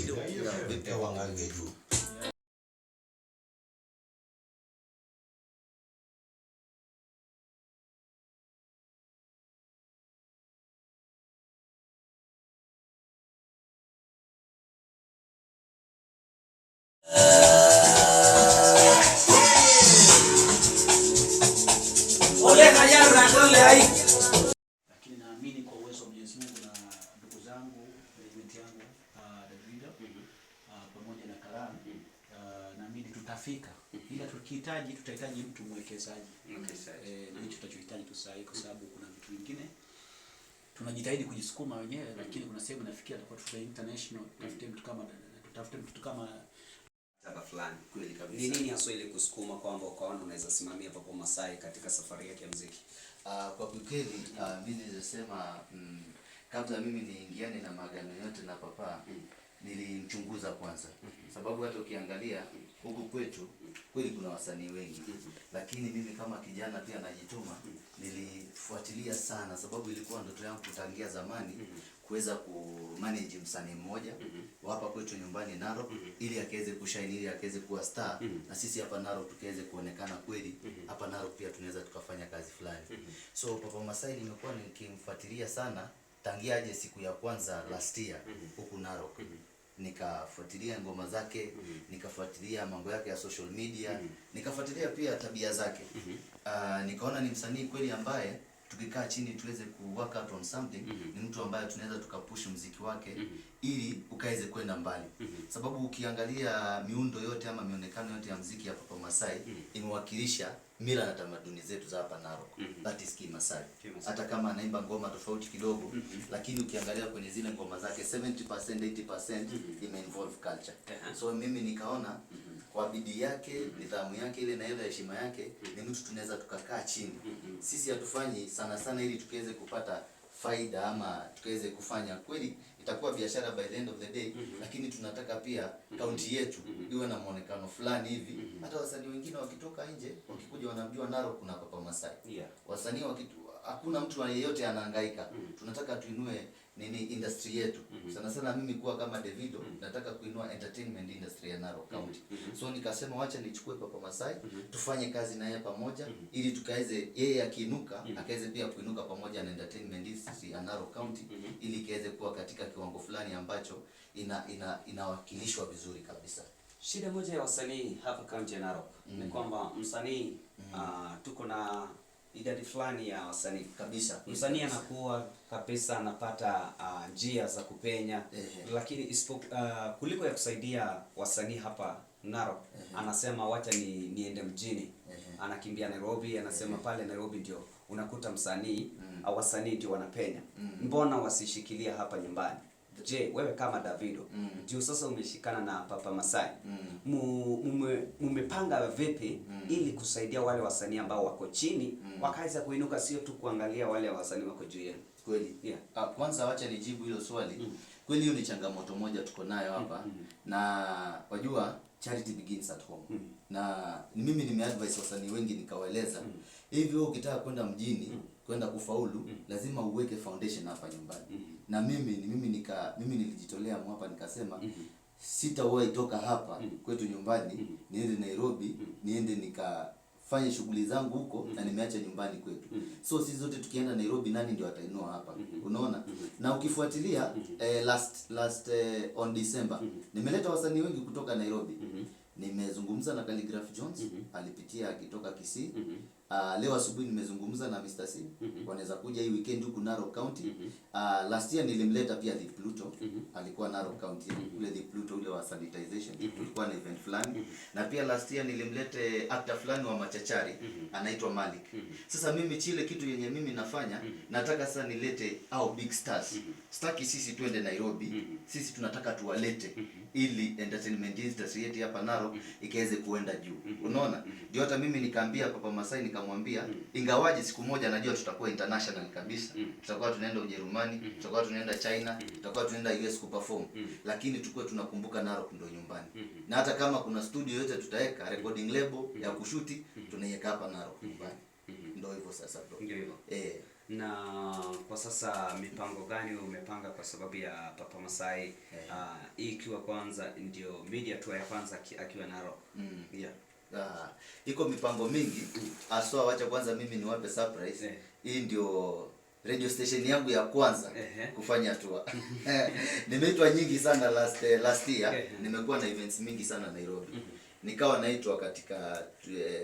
Yeah, vipi? Ewangangeju. Lakini naamini kwa uwezo wa Mwenyezi Mungu na ndugu zangu, management yangu, Davido, pamoja na Karan, naamini tutafika, ila tukihitaji, tutahitaji mtu mwekezaji. Eh, na hicho tutachohitaji tu sasa, kwa sababu kuna vitu vingine tunajitahidi kujisukuma wenyewe, lakini kuna sehemu nafikia tutakuwa tuta international, tutafute mtu kama Taba fulani. Kweli kabisa. Ni nini haswa ili kusukuma kwamba ukaona unaweza simamia Papa Masai katika safari yake ya muziki? Kwa kweli, mimi nilizosema, kabla mimi niingiane na maagano yote na Papa, nilimchunguza kwanza, sababu hata ukiangalia huku kwetu kweli kuna wasanii wengi, lakini mimi kama kijana pia najituma, nilifuatilia sana, sababu ilikuwa ndoto yangu kutangia zamani kuweza kumanage msanii mmoja wa hapa kwetu nyumbani Narok, ili akaweze kushine, ili akaweze kuwa star, na sisi hapa Narok tukiweze kuonekana kweli hapa Narok pia tunaweza tukafanya kazi fulani. So Papa Masai nimekuwa nikimfuatilia sana tangia aje siku ya kwanza last year huku Narok. Nikafuatilia ngoma zake, nikafuatilia mambo yake ya social media, nikafuatilia pia tabia zake. Nikaona ni msanii kweli ambaye tukikaa chini tuweze ku work out on something, ni mtu ambaye tunaweza tukapush mziki wake ili ukaweze kwenda mbali, sababu ukiangalia miundo yote ama mionekano yote ya mziki ya Papa Masai imewakilisha mila na tamaduni zetu za hapa Narok, that is Kimasai. Kimasai. Hata kama anaimba ngoma tofauti kidogo, lakini ukiangalia kwenye zile ngoma zake 70%, 80% ime involve culture. So mimi nikaona kwa bidii yake, nidhamu yake ile na ile heshima yake, ni mtu tunaweza tukakaa chini. Sisi hatufanyi sana sana ili tukiweze kupata faida ama tukaweze kufanya kweli itakuwa biashara by the end of the day, lakini tunataka pia kaunti yetu iwe na muonekano fulani hivi, hata wasanii wengine wakitoka nje wakikuja wanamjua Narok kuna Papa Masai. Wasanii wakitu, hakuna mtu yeyote anahangaika. Tunataka tuinue nini, industry yetu. Sana sana mimi kuwa kama Davido, nataka kuinua entertainment industry ya Narok County. So nikasema wacha nichukue Papa Masai, tufanye kazi na yeye pamoja, ili tukaweze yeye akiinuka akaweze pia kuinuka pamoja na entertainment industry ya Narok County, ili ikaweze kuwa katika kiwango fulani ambacho ina inawakilishwa vizuri kabisa. Shida moja ya wasanii hapa kaunti ya Narok ni kwamba msanii, tuko na idadi fulani ya wasanii. Kabisa. Msanii anakuwa kabisa anapata njia za kupenya, lakini kuliko ya kusaidia wasanii hapa Narok, anasema wacha niende mjini. Anakimbia Nairobi, anasema pale Nairobi ndio unakuta msanii au wasanii ndio wanapenya. Mbona wasishikilia hapa nyumbani? Je, wewe kama Davido, juu sasa umeshikana na Papa Masai, mumepanga vipi ili kusaidia wale wasanii ambao wako chini wakaweza kuinuka, sio tu kuangalia wale wasanii wako juu yenu? Kweli. Ah, kwanza wacha nijibu hilo swali. Kweli hiyo ni changamoto moja tuko nayo hapa, na wajua charity begins at home. Na mimi nimeadvise wasanii wengi, nikawaeleza hivi, wewe ukitaka kwenda mjini kwenda kufaulu, lazima uweke foundation hapa nyumbani. Na mimi ni mimi nika mimi nilijitolea hapa, nikasema sitawahi toka hapa kwetu nyumbani niende Nairobi, niende nikafanye shughuli zangu huko na nimeacha nyumbani kwetu. So sisi zote tukienda Nairobi, nani ndio atainua hapa? Unaona? Na ukifuatilia, last last on December nimeleta wasanii wengi kutoka Nairobi. Nimezungumza na Khaligraph Jones, alipitia akitoka Kisii. Leo asubuhi nimezungumza na Mr. C. Wanaweza kuja hii weekend huku Narok County. Last year nilimleta pia The Pluto. Alikuwa Narok County. Ule The Pluto ule wa sanitization. Tulikuwa na event fulani. Na pia last year nilimlete actor fulani wa Machachari, anaitwa Malik. Sasa mimi chile kitu yenye mimi nafanya, nataka sasa nilete au big stars. Sitaki sisi tuende Nairobi. Sisi tunataka tuwalete ili entertainment industry yetu hapa Narok ikaweze kuenda juu. Unaona? Ndio hata mimi nikaambia Papa Masai, nikamwambia ingawaje siku moja najua tutakuwa international kabisa. Tutakuwa tunaenda Ujerumani, tutakuwa tunaenda China, tutakuwa tunaenda US kuperform. Lakini tukuwe tunakumbuka Narok ndio nyumbani. Na hata kama kuna studio yote tutaweka recording label ya kushuti, tunaiweka hapa Narok nyumbani. Ndio hivyo sasa, bro. Ndio hivyo. Eh. Na kwa sasa mipango gani umepanga kwa sababu ya Papa Masai, hii ikiwa kwanza ndio media tour ya kwanza akiwa Narok? Yeah. Ah, iko mipango mingi haswa. Wacha kwanza mimi niwape surprise. Hii ndio radio station yangu ya kwanza kufanya tour. Nimeitwa nyingi sana last year. Nimekuwa na events mingi sana Nairobi. Nikawa naitwa katika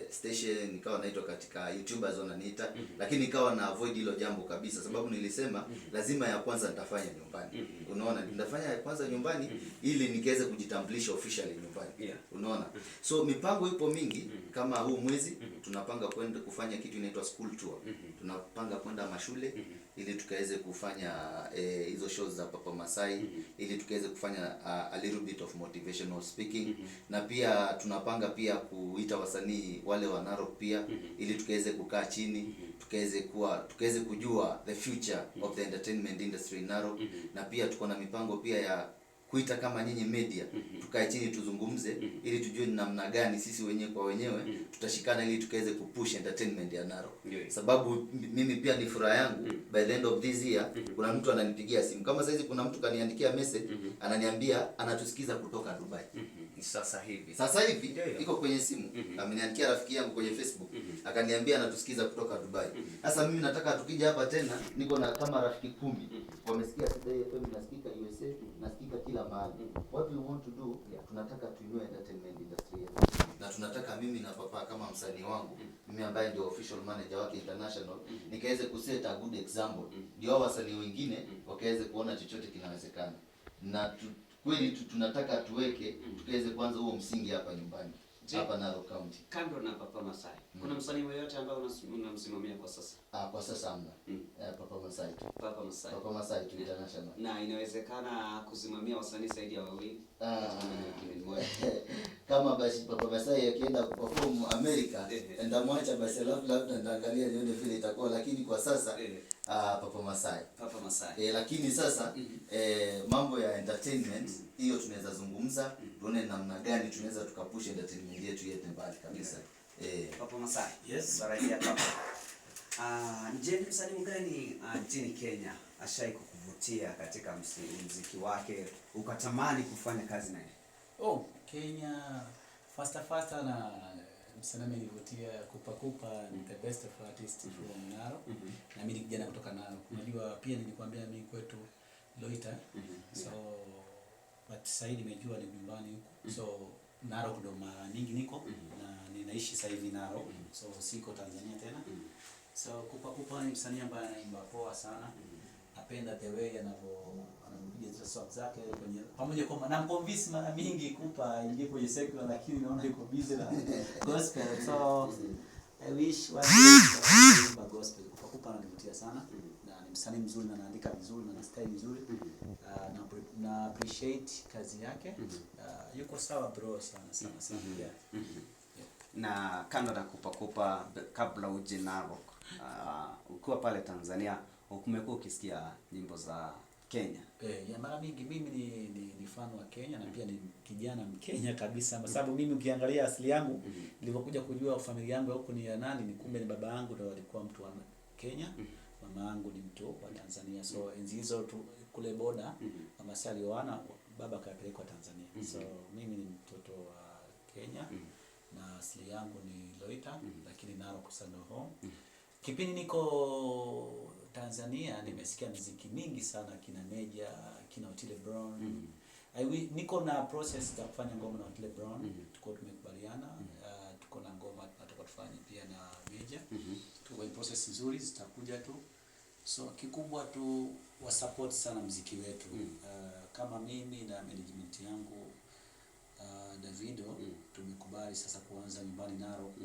station, nikawa naitwa katika YouTubers wananiita, lakini nikawa na avoid hilo jambo kabisa, sababu nilisema lazima ya kwanza nitafanya nyumbani. Unaona, nitafanya ya kwanza nyumbani ili nikaweze kujitambulisha officially nyumbani. Unaona, so mipango ipo mingi. Kama huu mwezi tunapanga kwenda kufanya kitu inaitwa school tour. Tunapanga kwenda mashule ili tukaweze kufanya hizo shows za Papa Masai, ili tukaweze kufanya a little bit of motivational speaking, na pia tunapanga pia kuita wasanii wale wa Narok pia ili tukaweze kukaa chini, tukaweze kujua the future of the entertainment industry in Narok. Na pia tuko na mipango pia ya kuita kama nyinyi media, tukae chini tuzungumze ili tujue ni namna gani sisi wenyewe kwa wenyewe tutashikana ili tukaweze kupush entertainment ya Narok, sababu mimi pia ni furaha yangu by the end of this year kuna mtu ananipigia simu kama saizi, kuna mtu kaniandikia message, ananiambia anatusikiza kutoka Dubai. Sasa hivi. Sasa hivi. Ndio. Iko kwenye simu, ameniandikia rafiki yangu kwenye Facebook, akaniambia anatusikiza kutoka Dubai. Sasa mimi nataka tukija hapa tena, niko na kama rafiki 10 wamesikia Sidai FM nasikika USA, nasikika kila mahali. What we want to do, tunataka tuinue entertainment industry yetu, na tunataka mimi na Papa kama msanii wangu, mimi ambaye ndio official manager wake international, nikaweze kuset a good example, ndio hao wasanii wengine wakaweze kuona chochote kinawezekana. Na kweli tunataka tuweke, tukaweze kuanza huo msingi hapa nyumbani, hapa Narok County. Kando na Papa Masai, kuna msanii yeyote ambaye unamsimamia kwa sasa? Ah, kwa sasa hamna. Eh, Papa Masai tu. Papa Masai. Papa Masai tu international. Na inawezekana kusimamia wasanii zaidi ya wawili Ah. katika management moja? Kama basi Papa Masai akienda kuperform America, nitamwacha basi, alafu labda nitaangalia nione vile itakuwa, lakini kwa sasa ah, Papa Masai. Papa Masai. Eh, lakini sasa mambo ya entertainment hiyo tunaweza zungumza, tuone namna gani tunaweza tukapush entertainment yetu iende mbali kabisa. Papa Masai. Yes. Barajia Papa. Ah, je, ni msanii gani nchini Kenya ashai kukuvutia katika mziki wake ukatamani kufanya kazi naye? Oh, Kenya faster faster na msanii amenivutia Kupa Kupa, ni the best of artist from Narok. Na mimi ni kijana kutoka Narok. Unajua pia nilikwambia mimi kwetu Loita. So but sasa hivi nimejua ni nyumbani huku. So Narok ndo mara nyingi niko na ninaishi sasa hivi Narok. So siko Tanzania tena. So Kupa Kupa ni msanii ambaye anaimba poa sana. Napenda the way anavyopiga zile song zake kwenye, pamoja kwamba namconvince mara mingi Kupa aingie kwenye secular, lakini naona yuko busy na gospel. So I wish one day kuimba gospel. Kupa Kupa ananivutia sana na ni msanii mzuri na anaandika vizuri na ana style vizuri. Na appreciate kazi yake. Yuko sawa bro, sana sana sana. Yeah. Na kando na Kupa Kupa, kabla uje Narok, ukiwa pale Tanzania umekuwa ukisikia nyimbo za Kenya? Eh, ya mara mingi mimi ni fan wa Kenya na pia ni kijana Mkenya kabisa, kwa sababu mimi ukiangalia asili yangu, nilivyokuja kujua familia yangu ya huku ni ya nani, ni kumbe ni baba yangu ndo alikuwa mtu wa Kenya, mama yangu ni mtu wa Tanzania. So enzi hizo tu kule boda Wamasai walioana, baba akapelekwa Tanzania. So mimi ni mtoto wa Kenya na asili yangu ni Loita, lakini Narok sasa ndo home. Kipindi niko Tanzania nimesikia mziki mingi sana, kina Meja, kina Otile Brown. Niko na process za kufanya ngoma na Otile Brown. Tuko tumekubaliana, tuko na ngoma tunataka tufanye pia na Meja. Tuko kwenye process nzuri, zitakuja tu. So kikubwa tu wa support sana mziki wetu. Kama mimi na management yangu Davido tumekubali sasa kuanza nyumbani Narok.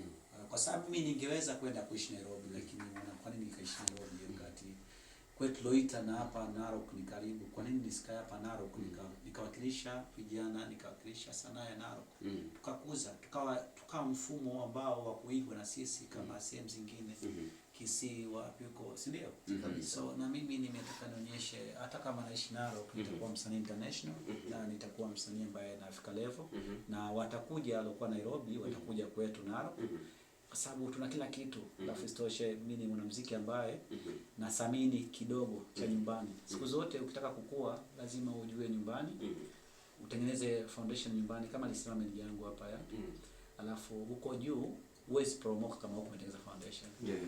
Kwa sababu mimi ningeweza kwenda kuishi Nairobi, lakini naona kwa nini nikaishi Nairobi wakati kwetu Loita na hapa Narok ni karibu. Kwa nini nisikae hapa Narok nikawakilisha vijana, nikawakilisha sanaa ya Narok, tukakuza, tukawa mfumo ambao wa kuigwa na sisi kama sehemu zingine, Kisii, wapi huko, si ndio? So na mimi nimetaka nionyeshe hata kama naishi Narok nitakuwa msanii international na nitakuwa msanii ambaye nafika level, na watakuja waliokuwa Nairobi watakuja kwetu Narok. Kwa sababu tuna kila kitu. Alafu isitoshe mimi ni mwanamuziki ambaye nathamini kidogo cha nyumbani. Siku zote ukitaka kukua lazima ujue nyumbani, utengeneze foundation nyumbani kama alisema meneja yangu hapa ya. Alafu huko juu huwezi promote kama huko umetengeneza foundation. Ndio. Yes.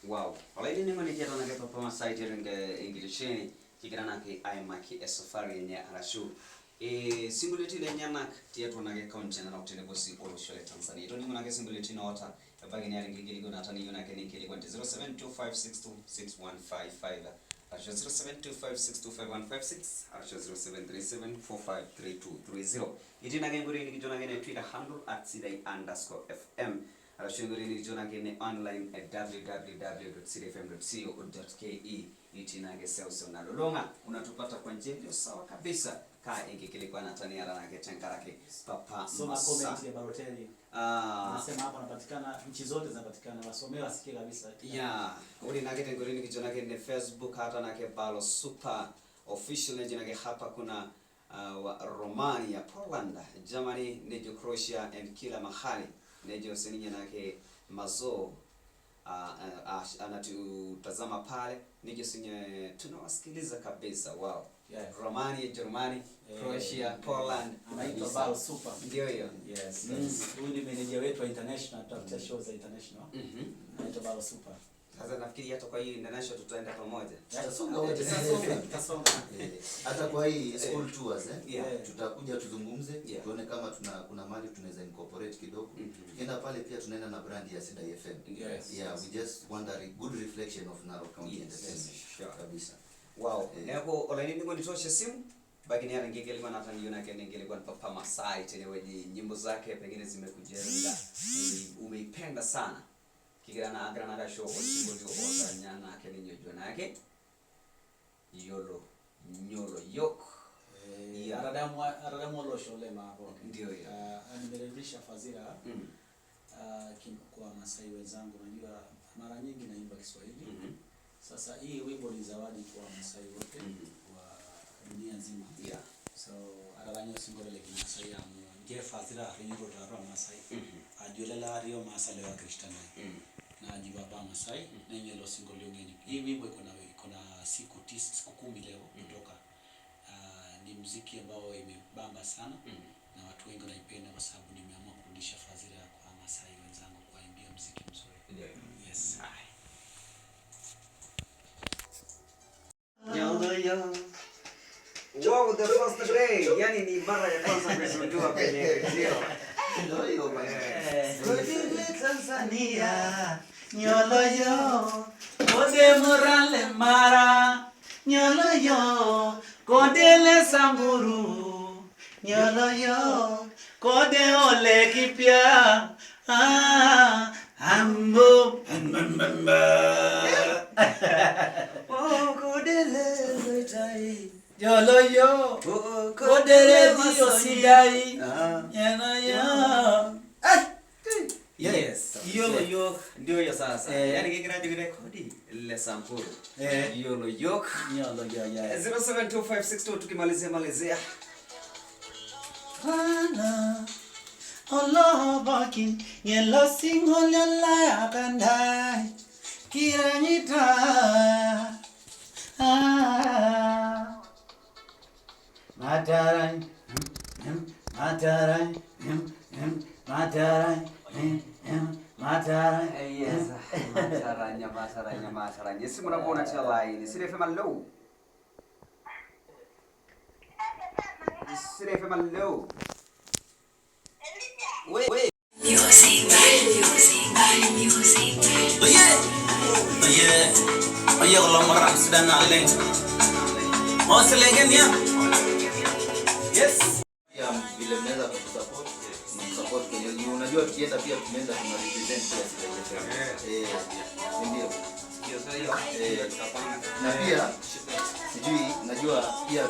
Wow. Olainining'oni kiata nake Papa Masai tiatua enkitesheni kigira nake aimaki esafari enye arashu sinkolioitin lenyenak tiatua nake county e Narok tenebo sii olosho le Tanzania. Itoning'o nake sinkolioitin oota ebaiki niata enkikilikwanata niyieu nake ninkilikuan te 0725626155 arashu 0725625156 arashu 0737453230. Itii nake enkoitoi nikijo nake ene Twitter handle @sidai_fm arashu enkoitoi nikijo nake ene online at www.sidaifm.co.ke. Itii nake seuseu nalulung'a unatupata kwa njia iliyo sawa kabisa kaa enkikilikwanata niata nake tenkaraki Papa Soma Masai. comment ya Balotelli. Anasema hapa anapatikana nchi zote zinapatikana, wasomee wasikie kabisa. Yeah, ore nake tenkoitoi nikijo nake ne Facebook hata nake Balo Super Official nejo nake hapa kuna wa Romania, Poland, Germany, nejo Croatia and kila mahali nejo sininye nake mazo anatutazama pale nejo sinye tunawasikiliza kabisa. Wow. Yeah. Romania, Germany, Croatia, Poland. Anaitwa Kabisa. Balo Super. Ndio hiyo. Yes. Huyu ni meneja wetu wa international, tutafutia show za international. Anaitwa Balo Super. Sasa nafikiri hata kwa hii international tutaenda pamoja. Tutasonga wote. Tutasonga, tutasonga. Hata kwa hii school tours Yeah. tutakuja tuzungumze, Yeah. tuone kama tuna kuna mahali tunaweza incorporate kidogo. Tukienda pale pia tunaenda na brand ya Sidai FM. Yes. Yeah, we just want a good reflection of Narok County Yes, Entertainment. sure. Kabisa. Wow. Neeku olainining'oni toosho esimu baki niata enkikilikwanata niyieu nake ninkilikwan Papa Masai tenewueji nyimbo zake pengine zimekujenga, umeipenda sana kigira na agira nake aisho osinkolio otaranya nake ninye ojo nake yiolo nyolo yok. Yeah. Aradamu olosho le Narok. Ndio hiyo. Nimerudisha fadhila kwa Masai wenzangu. Najua mara nyingi naimba Kiswahili. Sasa hii wimbo ni zawadi kwa Masai wote wa dunia nzima. So araranyo singore le Masai amu nge fadhila rinyoro taro Masai. Ajulela rio Masai lewa Kristana. Na ajibaba Masai na ingelo singolio ngenyi. Hii wimbo iko na siku 9, siku 10 leo kutoka. Ni muziki ambao imebamba sana na watu wengi wanaipenda kwa sababu nimeamua kurudisha fadhila kwa Masai wenzangu kuwaimbia muziki mzuri. Ndio. Yes. Wow, the first day. Yani ni mara ya kwanza kuizundua kwenye redio. Ndio hiyo bwana. Kodile Tanzania, nyolo yo, kode morale mara, nyolo yo, kodele Samburu, nyolo yo, kode ole kipya, ah, ambo, Oh, kodele zoitai. nyolo yo, Oh, kodele dio sidai, Ah. nyolo yo. Yes. Yolo yok ndio hiyo sasa. Yaani kigira kurekodi le Samburu. Yolo yok. Nyolo yo, yeah. 072562 tukimalizia malizia. Ana Olobokin Nyelo singolio layakandai Kiranyita Ah Mataran Mataran Mataran Mataran. Yes. Mataranya mataranya mataranya. Simu nakuona cha line. Sile FM hello. Sile FM hello. We we. Music, music, music. Oye, oye, oye, kulo moran sidan naleng. Oselegen ya. Yes. Pia vile mnaweza kutusupport, msupport kwenye unajua tukienda pia tunaenda tuna represent pia Sidai FM. Si ndio? Ndio sasa hiyo. Na pia sijui najua pia